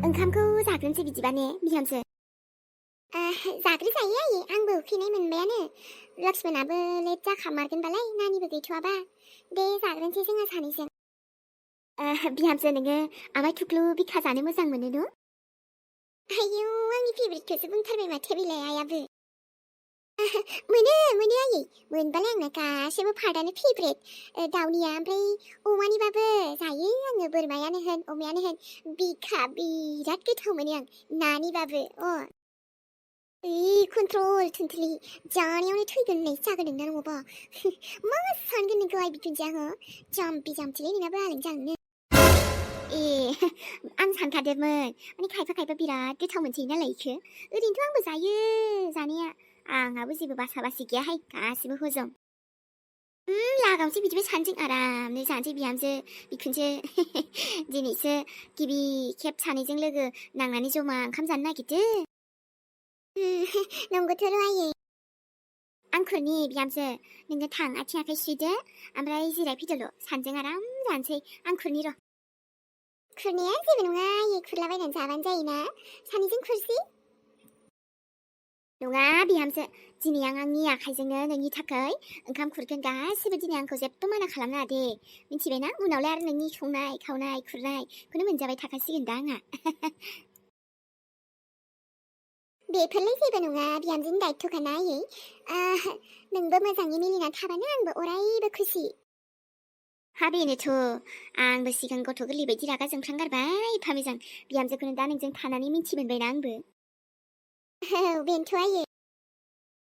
ओंखामखौ जाग्रोनोसै बिदिबा ने बिहामजो? जाग्रोजायो आयै, आंबो उखैनाय मोनबायानो। लक्ष्मणाबो लेट जाखामारगोनबालाय, नानिबो गैथ'वाबा। दे जाग्रोनोसै जोंहा सानैजों। बिहामजो नोङो आमाय थुख्लु बिखा जानो मोजां मोनो न'? आयौ आंनि फेभरेटखौसो बुंथारबाय माथो बेलाय आइयाबो। मोनो आयै, मोनबालाय आंना गासैबो पार्टआनो फेभरेट। दाउनिया ओमफ्राय अमानिबाबो जायो आङो, बोरमायानो होन अमायानो होन। बिखा बिराद गोथाव मोनो आं, नानिबाबो। कन्ट्रल थुनथुलि, जानायावनो थैगोन होननायसो जागोन नोंना नङाबा। मा सानगोन नोंखौ आइ बिखुनजोआ जाम्बि जाम्बिलै नोंनाबो आलैनो जालैनो। आं सानखादोंमोन, माने खायफा बिराद गोथाव मोनसै नालाय इखो। ओरैनोथ' आंबो जायो जानाया, आंहाबो जेबो बासा बासि गैयाहाय, गासिबो हजम। लागामसै बिदिबा सानैजों आरामनो जानोसै बिहामजो बिखुनजो। दिनैसो गिबि खेब सानैजों लोगो नांनानै जमा ओंखाम जानो नागिरदो। नंगौथ' र' आयै। आं खुरनि बिहामजो, नोङो थां आथिं आखाइ सुदो, ओमफ्राय जिरायफैदोल', सानैजों आराम जानोसै। आं खुरनि र'। खुरनाया जेबो नङा आयै, खुरलाबायनानै जाबानो जायोना, सानैजों खुरसै। नङा बिहामजो, दिनै आं आंनि आखाइजोंनो नोंनि थाखाय ओंखाम खुरगोन। गासिबो दिनै आंखौ जेबो माना खालामनाङा दे, मिथिबायना? उनावलाय आरो नोंनि संनाय खावनाय खुरनायखौनो मोनजाबाय थाखासिगोन दा आंहा। बेफोरलाय जेबो नङा, बिहामजोनि दायथ'खाना आयै। नोंबो मोजाङै मिलिना थाबानो आंबो अरायबो खुसि। बेनोथ', आंबो सिगां गथ' गोरलै बायदि रागा जोंफ्लांगारबाय एफा मोजां। बिहामजोखौनो दा नोंजों थानानै मिन्थिमोनबायना आंबो। बेनोथ' आयै,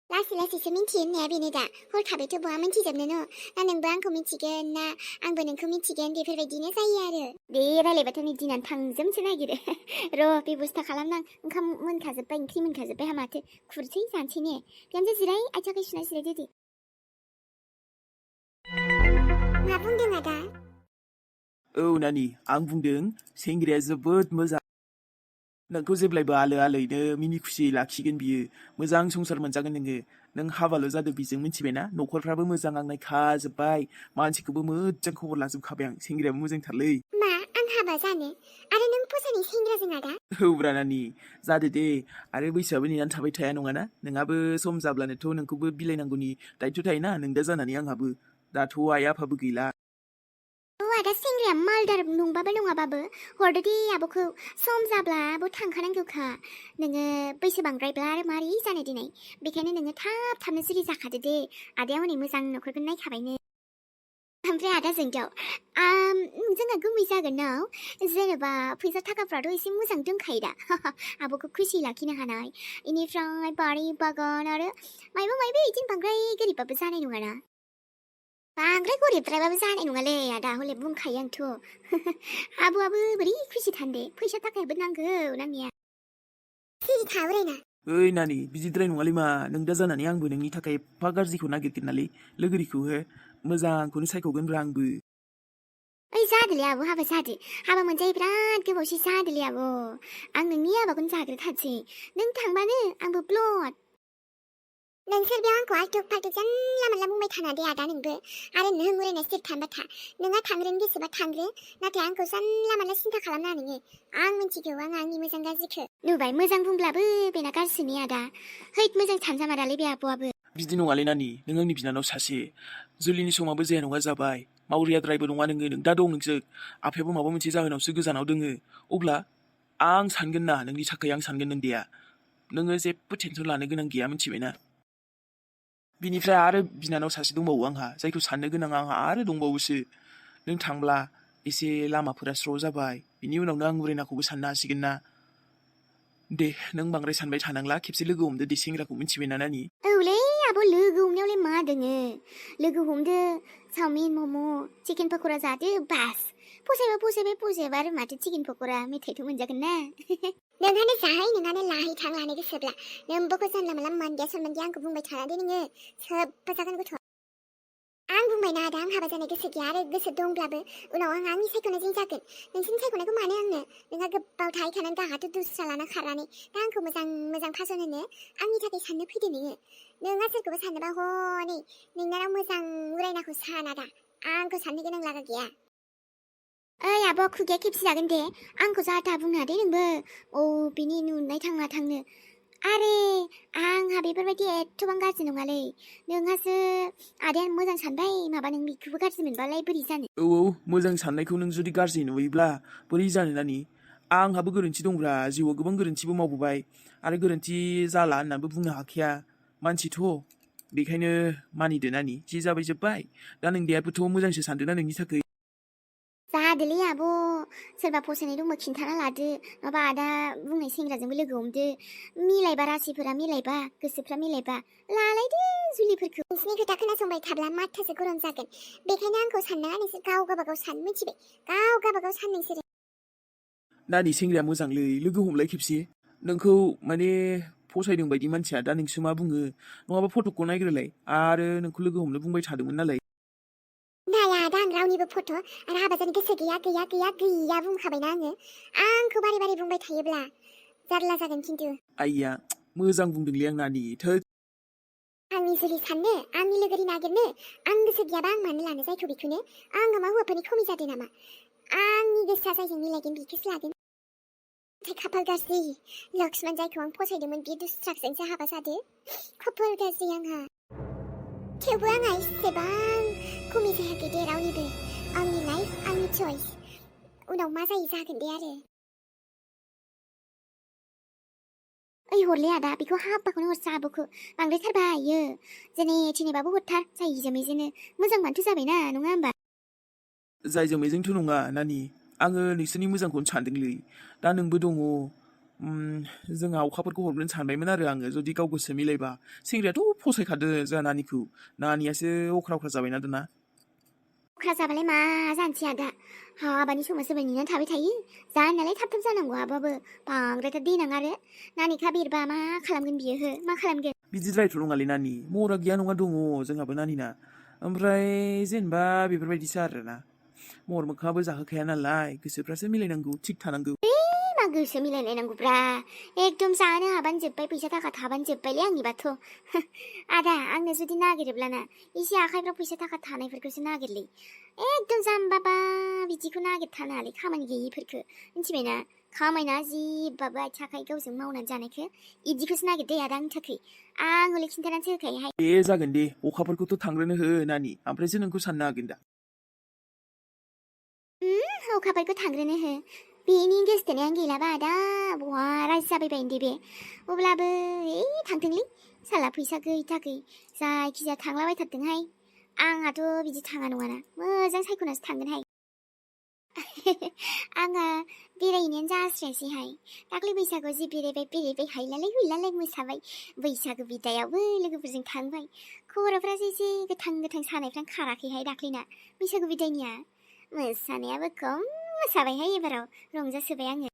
लासै लासैसो मिन्थियो होननाया बेनो दा। हरखाबैथ' बहा मिन्थिजोबनो न'? ना नोंबो आंखौ मिन्थिगोन, ना आंबो नोंखौ मिन्थिगोन, बेफोरबायदिनो जायो आरो। दे रायलायबाथ' नै दिनानो थांजोबनोसो नागिरो। र' बेबस्था खालामनां, ओंखाम मोनखाजोब्बाय, ओंख्रि मोनखाजोब्बाय, माथो खुरसै जानोसै ने? बिहामजो जिराय, आथिं आखाइ सुना जिरायदो दे। मा बुंदों आदा? औ नानि, आं बुंदों सेंग्राया जोबोद मोजां। नोंखौ जेब्लायबो आलो आलोयैनो मिनि खुसियै लाखिगोन बियो। मोजां संसार मोनजागोन नोङो। नों हाबाल' जादों बिजों, मिथिबायना? न'खरफ्राबो मोजां, आं नायखाजोब्बाय। मानसिखौबो मोजां खबर लाजोबखाबाय आं, सेंग्रायाबो मोजांथारलै। मा आं हाबा जानो? आरो नों फसायनाय सेंग्राजों आदा? औब्रा नानि, जादो दे। आरो बैसोआबो नेनानै थाबाय थाया नङाना? नोंहाबो सम जाब्लानोथ' नोंखौबो बिलाइनांगौनि दायथ' थायोना, नों दा जानानै आंहाबो। दाथ' आइ आफाबो गैला। आदा, सेंग्राया मालदार नंबाबो नङाबाबो हरदो दे आब'खौ। सम जाब्ला आब' थांखानांगौखा। नोङो बैसो बांद्रायब्ला आरो मारै जानो दिनै? बेखायनो नोङो थाबनो जुलि जाखादो दे। आदाया हनै मोजां न'खरखौ नायखाबायनो। ओमफ्राय आदा जोंथ' जोंहा गुमै जागोन ना? जेनेबा फैसा थाखाफ्राथ' एसे मोजां दंखायो दा। आब'खौ खुसि लाखिनो हानाय। इनिफ्राय बारि बागान आरो मायबा मायबि बिदिनो बांद्राय गोरिबबाबो जानाय नङाना? बांद्राय गरिबद्रायबाबो जानाय नङालै आदा, हले बुंखायो आंथ'। आब'आबो बोरै खुसि थानो दे, फैसा थाखायाबो नांगौ नांनाया। सिरि थावरायना। ओइ नानि, बिदिद्राय नङालै मा? नों दा जानानै आंबो नोंनि थाखाय एफा गाज्रिखौ नागिरगोन नालै, लोगोरिखौ हो। मोजांखौनो सायख'गोनब्रा आंबो। ओइ जादोलै आब', हाबा जादो। हाबा मोनजायो बिराद गोबावसै जादोलै आब'। आं नोंनि हाबाखौनो जाग्रोथारसै। नों थांबानो आंबो ब्लड। नोंसोर बेयाव आंखौ आल्टुक फाल्टुक जानला मोनला बुंबाय थाना दे आदा नोंबो। आरो नों उरायना सिरि थानो बाथा। नोंहा थांग्रोनो गोसोबा थांग्रो, नाथाय आंखौ जानला मोनला सिन्था खालामनाङा नोङो। आं मिन्थिगौ, आं आंनि मोजां गाज्रिखौ। नुबाय, मोजां बुंब्लाबो बेना गाज्रिनि आदा। हैद, मोजां सानजामारालै बे आब'आबो। बिदि नङालै नानि, नों आंनि बिनानाव सासे। जुलिनि समाबो जाया नङा जाबाय। मावरियाद्रायबो नङा नोङो, नों दा दं नोंसोर। आफायाबो माबा मोनसे जाहोनावसो गोजानाव दोङो। अब्ला आं सानगोन ना, नोंनि थाखाय आं सानगोन नोंदिया। नोङो जेबो टेनसन लानो गोनां गैया, मिथिबायना? बिनिफ्राय आरो बिनानाव सासे दंबावो आंहा, जायखौ साननो गोनां आंहा आरो दंबावोसो। नों थांब्ला एसे लामाफोरा स्र' जाबाय, बिनि उनावनो आं उरायनाखौबो साननो हासिगोन ना। दे, नों बांद्राय सानबाय थानांला, खेबसे लोगो हमदो दे सेंग्राखौ, मिथिबायना नानि? औलै आब', लोगो हमनायावलाय मा दोङो? लोगो हमदो, चावमिन मम' चिकेन पक'रा जादो, बास। फसायबा आरो माथो चिकेन पक'रा, मेथाइथ' मोनजागोन ना। नोंहानो जाहै, नोंहानो लाहै थां लानो गोसोब्ला। नोंबोखौ जानला मोनला मानदिया सनमानदिया आंखौ बुंबाय थाना दे नोङो। सोबबो जागोन गथ'। आं बुंबायना आदा, आं हाबा जानो गोसो गैया, आरो गोसो दंब्लाबो उनाव आं आंनि सायख'नायजों जागोन। नोंसोरनि सायख'नायखौ मानो आंनो? नोंहा गोबाव थाहैखानानै दाहाथ' दुस्रा लाना खारनानै दा आंखौ मोजां फासन होनो आंनि थाखाय साननो फैदो नोङो। नोंहा सोरखौबा सानोबा हनै नोंनाव मोजां उरायनाखौ सान आदा। आंखौ साननो गोनां लागा गैया। ओइ आब' खुगाया खेबसे जागोन दे आंखौ जाथा बुंनो दे नोंबो बिनि नुनाय थांना थांनो आरे आंहा बेफोरबायदि एथ'बां गाज्रि नङालै नोंहासो आदाया मोजां सानबाय माबा नों बेखौबो गाज्रि मोनबालाय बोरै जानो औ मोजां साननायखौ नों जुदि गाज्रि नुयोब्ला बोरै जानो नानि आंहाबो गोरोन्थि दंब्रा जिउआव गोबां गोरोन्थिबो मावबोबाय आरो गोरोन्थि जाला होननानैबो बुंनो हाखाया मानसिथ' बेखायनो मानिदो नानि जि जाबाय जोब्बाय दा नोंदायाबोथ' मोजांसो सानदोंना नोंनि थाखाय जादोलै आब' सोरबा फसायनाय दंबा खिन्थाना लादो माबा आदा बुंनाय सेंग्राजोंबो लोगो हमदो मिलायबा रासिफोरा मिलायबा गोसोफ्रा मिलायबा लालायदो जुलिफोरखौ नोंसिनि खोथा खोनासंबाय थाब्ला माथासो गरम जागोन बेखायनो आंखौ साननाङा नोंसोर गाव गावबागाव सान मिथिबाय गाव गावबागाव सान नोंसोरो नानि सेंग्राया मोजांलै लोगो हमलाय खेबसे नोंखौ माने फसायदों बायदि मानसिया दा नोंसो मा बुङो नङाबा फटकखौ नायग्रोलाय आरो नोंखौ लोगो हमनो बुंबाय थादोंमोन नालाय नाया दा आं रावनिबो फट' आरो हाबा जानो गोसो गैया गैया गैया गैया बुंखाबायना आंखौ बारे बारे बुंबाय थायोब्ला जारला जागोन खिन्थु आइया मोजां बुंदोंलै आं नानि थोद आंनि जुलि साननो आंनि लोगोरि नागिरनो आं गोसो गैयाबा आं मानो लानो जायखौ बेखौनो आङो मा हौवाफोरनि खमि जादों नामा आंनि गोसोआ जायजों मिलायगोन बेखौसो लागोन नाथाय खाफाल गाज्रि लक्ष्मण जायखौ आं फसायदोंमोन बे दुस्राखजोंसो हाबा जादो खाफाल गाज्रि आंहा थेवबो आंहा एसेबां खमि जायाखै दे रावनिबो आंनि लाइफ आंनि चइस उनाव मा जायो जागोन दे आरो ओइ हरलै आदा बेखौ हाब्बाखौनो हरसा आब'खौ बांद्रायथारबायो जेने थेनेबाबो हरथार जाय जोमैजोंनो मोजां मानथो जाबायना नङा होमबा जाय जोमैजोंथ' नङा नानि आङो नोंसोरनि मोजांखौनो सानदोंलै दा नोंबो दङ जोंहा अखाफोरखौ हरग्रोनो सानबायमोन आरो आङो जुदि गाव गोसो मिलायबा सेंग्रायाथ' फसायखादो जोंहा नानिखौ नानियासो अख्रा अख्रा जाबायना दाना अख्रा जाबालाय मा जानोसै आदा हाबानि समाव सोरबा नेनानै थाबाय थायो जानायालाय थाब थाब जानांगौ आबाबो बांद्रायथार देनां आरो नानिखा बेरबा मा खालामगोन बियो हो मा खालामगोन बिदिद्रायथ' नङालै नानि महरा गैया नङा दङ जोंहाबो नानिना ओमफ्राय जेनेबा बेफोरबायदिसो आरोना महर मोखाङाबो जाहोखाया नालाय गोसोफ्रासो मिलायनांगौ थिग थानांगौ मा गोसो मिलायलायनांगौब्रा एकदम जानो हाबानो जोब्बाय फैसा थाखा थाबानो जोब्बायलै आंनिबाथ' आदा आंनो जुदि नागिरोब्लाना एसे आखाइफ्राव फैसा थाखा थानायफोरखौसो नागिरलै एकदम जाम्बाबा बिदिखौ नागिरथारनाङालै खामानि गैयिफोरखौ मिथिबायना खामायना जिबाबो आथिं आखाइ गावजों मावनानै जानायखौ इदिखौसो नागिरदे आदा आंनि थाखाय आं हले खिन्थानानैसो होखायोहाय दे जागोन दे अखाफोरखौथ' थांग्रोनो हो नानि ओमफ्रायसो नोंखौ साननो हागोन दा अखाफोरखौ थांग्रोनो हो बेनि गोसोथोनायानो गैलाबा आदा बहा रायजो जाबायबाय दे बे अब्लाबो थांथोंलै साला फैसा गैथाखै जायखिजाया थांलाबायथारदोंहाय आंहाथ' बिदि थाङा नङाना मोजां सायख'नासो थांगोनहाय आंहा बेरायहैनायानो जास्रायासैहाय दाख्लै बैसागुआव जि बेरायबाय हायलालाय हुइलालाय मोसाबाय बैसागु बिदायावबो लोगोफोरजों थांबाय खर'फ्रासो एसे गोथां गोथां सानायफ्रानो खाराखैहाय दाख्लैना बैसागु बिदायनिया मोसानायाबो खम मोसाबायहाय एबाराव रंजासोबाय आङो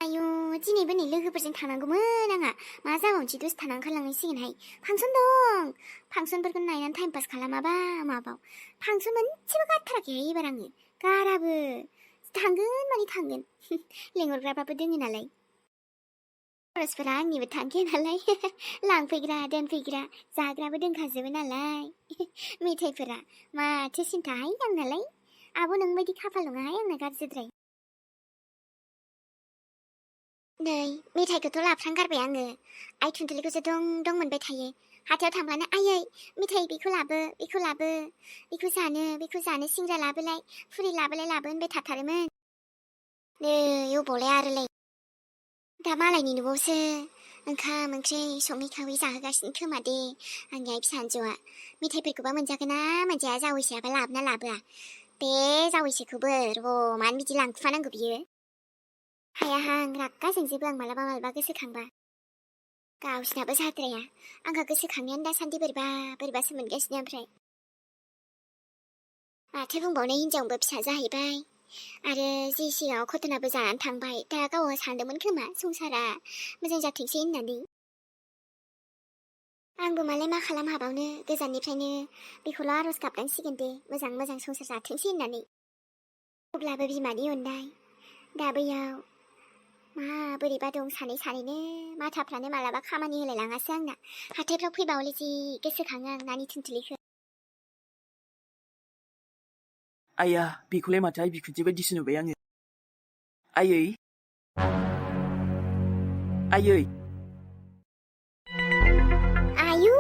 आयु दिनैबो नै लोगोफोरजों थांनांगौमोन आंहा मा जाबावनोसै दसे थाना ओंखारलांनांसिगोनहाय फांसन दं फांसनफोरखौ नायनानै टाइम पास खालामाबा माबाव फांसन मोनसेबो गारथाराखैहाय एबार आङो गाराबो थांगोन माने थांगोन लेंहरग्राफ्राबो दोङो नालाय खरसफोरा आंनिबो थांखिया नालाय लांफैग्रा दोनफैग्रा जाग्राबो दोनखाजोबो नालाय मेथाइफोरा माथो सिन्थाहाय आंनालाय आब' नोंबायदि खाफाल नङाहाय आंना गाज्रिद्राय नै मेथाइखौथ' लाफ्रांगारबाय आङो आइ थुनथुलिखौसो दं दं मोनबाय थायो हाथायाव थांब्लानो आयै मेथाइ बेखौ लाबो बेखौ जानो सिंग्रा लाबोलाय फुरि लाबोलाय होनबाय थाथारोमोन नै अबावलाय आरोलाय दा मालायनि न'आवसो ओंखाम ओंख्रि सङै खावै जाहोगासिनो खोमा दे आंनि आइ फिसाजोआ मेथाइफोरखौबा मोनजागोन ना मोनजाया जावैसोआबा लाबोना लाबोआ बे जावैसोखौबो र' मानो बिदि लांखुमानांगौ बियो हायाहां रागा जोंजोबो आं मालाबा गोसोखांबा गावसिनाबो जाद्राया आंहा गोसोखांनायानो दासान्दि बोरैबासो मोनगासिनो ओमफ्राय माथो बुंबावनो हिनजावबो फिसा जाहैबाय आरो जि सिगाङाव घटनाबो जानानै थांबाय दा गावहा सानदोंमोन खोमा संसारा मोजां जाथोंसै होननानै आंबो मालाय मा खालाम हाबावनो गोजाननिफ्रायनो बेखौल' आरज गाबनांसिगोन दे मोजां संसार जाथोंसै होननानै अब्लाबो बिमानि अननाय दा बैयाव मा बोरैबा दं सानैनो माथाफ्रानो मालाबा खामानि होलाय लाङासो आंना हाथायफ्राव फैबावले जि गोसोखाङो आं नानि थुनथुलिखौ आया बेखौलाय माथो आइ बिखुनजो बायदिसो नुबाय आङो आयै आयै आयु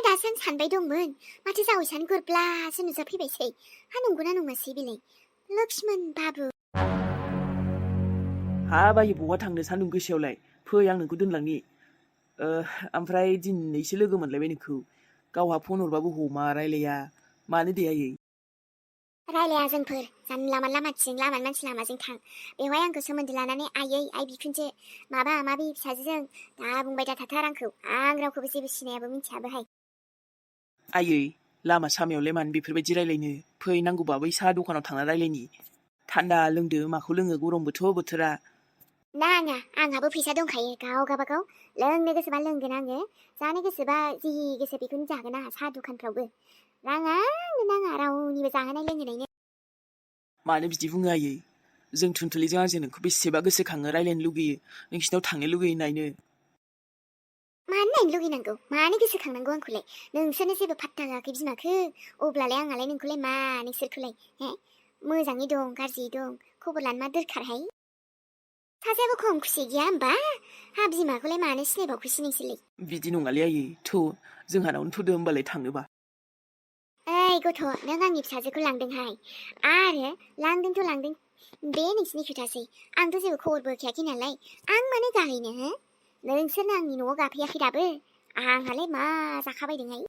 दासो आं सानबाय दंमोन माथो जावैसान गुरब्लासो नुजाफैबायसै नंगौना नङासै बेलाय लक्ष्मण बाबु हाब आयै बहा थांनो सान्दुं गोसायावलाय फै आं नोंखौ दोनलांनि ओमफ्राय दिनैसो लोगो मोनलायबाय नोंखौ गावहा फन हरबाबो हमा रायलाया मानो दे आयै रायलाया जोंफोर जानला मानला मानसिजों लामानि मानसि लामाजों थां बेवहाय आंखौ सोमोन्दो लानानै आयै आइ बिखुनजो माबा माबि फिसाजोजों दा बुंबाय दाथाथार आंखौ आं रावखौबो जेबो सिनायाबो मिथियाबोहाय आयै लामा सामायावलाय मानो बेफोरबायदि रायलायनो फै नांगौबा बै साहा दखानाव थांना रायलायनि थान्दा लोंदो माखौ लोङो गरमबोथ' बोथोरा नाङा आंहाबो फैसा दंखायो गाव गाबागाव लोंनो गोसोबा लोंगोन आङो जानो गोसोबा जि गोसो बेखौनो जागोन आंहा साहा दखानफ्रावबो नाङा रावनिबो जाहोनाय लोंहोनायनो मानो बिदि बुङो आयै जों थुनथुलिजों आंजों नोंखौ बेसेबा गोसोखाङो रायलायनो लुगैयो नोंसिनाव थांनो लुगैयो नायनो मानो नायनो लुगैनांगौ मानो गोसोखांनांगौ आंखौलाय नोंसोरनो जेबो फात्ता होआखै बिमाखो अब्लालाय आंहालाय नोंखौलाय मा नोंसोरखौलाय मोजाङै दं गाज्रि दं खबर लानो मा दरखारहाय सासेयाबो खम खुसि गैया होमबा बिमाखौलाय मानो सिनायबावखोसै नोंसोरलाय बिदि नङालै आयै थ' जोंहानावनो थुदो होमबालाय थांनोबा ओइ गथ' नों आंनि फिसाजोखौ लांदोंहाय आरो लांदोंथ' लांदों बे नोंसिनि खोथासै आंथ' जेबो खबरबो होखायाखै नालाय आं मानो गाहैनो नोंसोरनो आंनि न'आव गाफैयाखै दाबो आंहालाय मा जाखाबायदोंहाय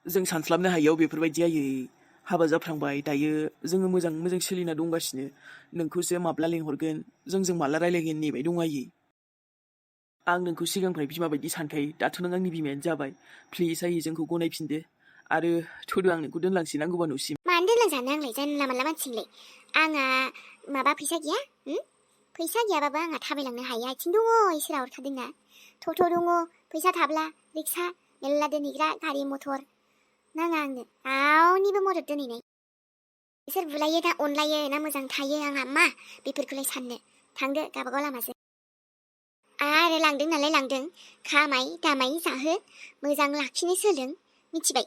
जों सानस्लाबनो हायैयाव बेफोरबायदि आयै हाबा जाफ्लांबाय दायो जोङो मोजां सोलिना दंगासिनो नोंखौसो माब्ला लेंहरगोन जोंजों माला रायलायगोन नेबाय दं आयै आं नोंखौ सिगांनिफ्राय बिमा बायदि सानखायो दाथ' नों आंनि बिमायानो जाबाय प्लिज आयै जोंखौ गनायफिनदो आरो थुदो आं नोंखौ दोनलांसै नांगौबा न'सिम मानो दोनलांजानो आंलाय जानला मानला मानसिजोंलाय आंहा माबा फैसा गैया फैसा गैयाबाबो आंहा थाबायलांनो हायो आथिं दङ इसोरा हरखादोंना टट' दङ फैसा थाब्ला रिक्सा मेल्ला दोनहैग्रा गारि मथर नाङा आंनो रावनिबो मदद दोनहैनाय बिसोर बुलायो ना अनलायो ना मोजां थायो आंहा मा बेफोरखौलाय साननो थांदो गाबागाव लामाजों आरो लांदों नालाय लांदों खामाय दामाय जाहो मोजां लाखिनो सोलों मिथिबाय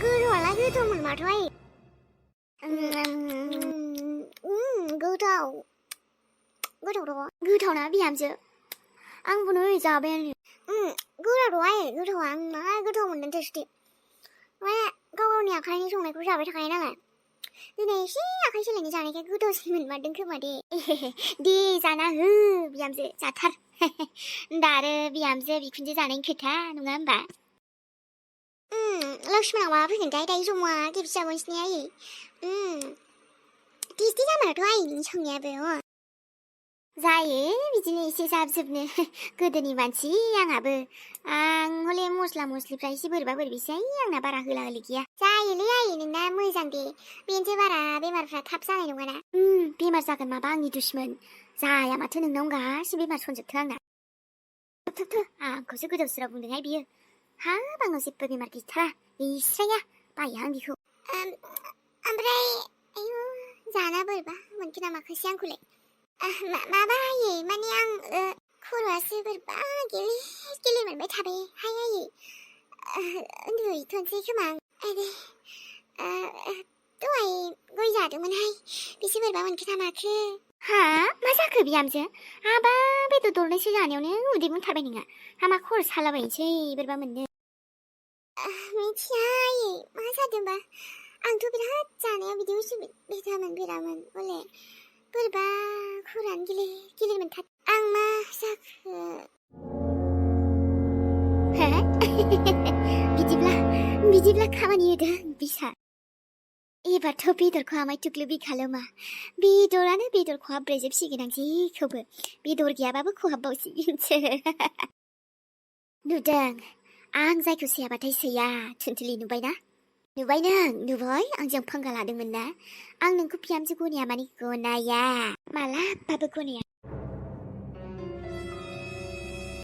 गोथावआलाय गोथावमोन माथो आयै गोथावना बिहामजो आंबो नै जाबायानो गोथावथ' आयै गोथावा आं मा गोथाव मोनदों टेस्टि माने गाव गावनि आखाइनि संनायखौ जाबाय थाखायो नालाय दिनै एसे आखाइ सोलायनो जानायखाय गोथावसिन मोनमारदों खोमा दे जाना हो बिहामजो जाथार दा आरो बिहामजो बिखुनजो जानायनि खोथा नङा होमबा लक्ष्मणआ माबा फैगोनथाय दायो जमा खेबसे जाबावनोसै आयै टेस्टि जामारथ' आयै नोंनि संनायाबो जायो बिदिनो एसे जाबजोबनो गोदोनि मानसि आंहाबो आं हले मस्ला मस्लिफ्रा एसे बोरैबा बोरैबिसै आंना बारा होला होलि गैया जायोलै आयै नोंना मोजां दे बेनोसो बारा बेमारफ्रा थाब जानाय नङाना बेमार जागोन माबा आंनि दुश्मन जाया माथो नोंनाव गासिबो बेमार सनजोबथों आंना आंखौसो गोदाव सोराव बुंदोंहाय बियो हाब आंनाव जेबो बेमार गैथारा गैस्राया बाया आं बेखौ ओमफ्राय आयु जाना बोरैबा मोनखो ना माखोसै आंखौलाय माबा आयै माने आं खर'आसो बोरैबा गेले मोनबाय थाबाय हाय आयै उन्दुहैथ'नोसै खोमा आं दहाय गय जादोंमोनहाय बेसे बोरैबा मोनखो ना माखो मा जाखो बिहामजो हाबा बेदर दरनैसो जानायावनो उदै बुंथारबाय नोंहा मा खर' सालाबायनोसै बोरैबा मोननो मिथिया आयै मा जादोंबा आंथ' बिराद जानायाव बिदि उसुबिदामोन बिरामोन हले बोरैबा खर'आनो गिलिर मोनथार आं मा जाखो बिदिब्ला खामानि होदों बिसा एबारथ' बेदरखौ आमाय थुख्लु बिखालोमा बेदरानो बेदर खहाब्रायजोबसिगोन आं जेखौबो बेदर गैयाबाबो खहाबबावसिगोनसो नुदों आं जायखौ सैयाबाथाय सैया थुनथुलि नुबाय नुबाय आंजों फांगा लादोंमोन ना आं नोंखौ बिहामजो गनाया माने गनाया मालाबाबो गनाया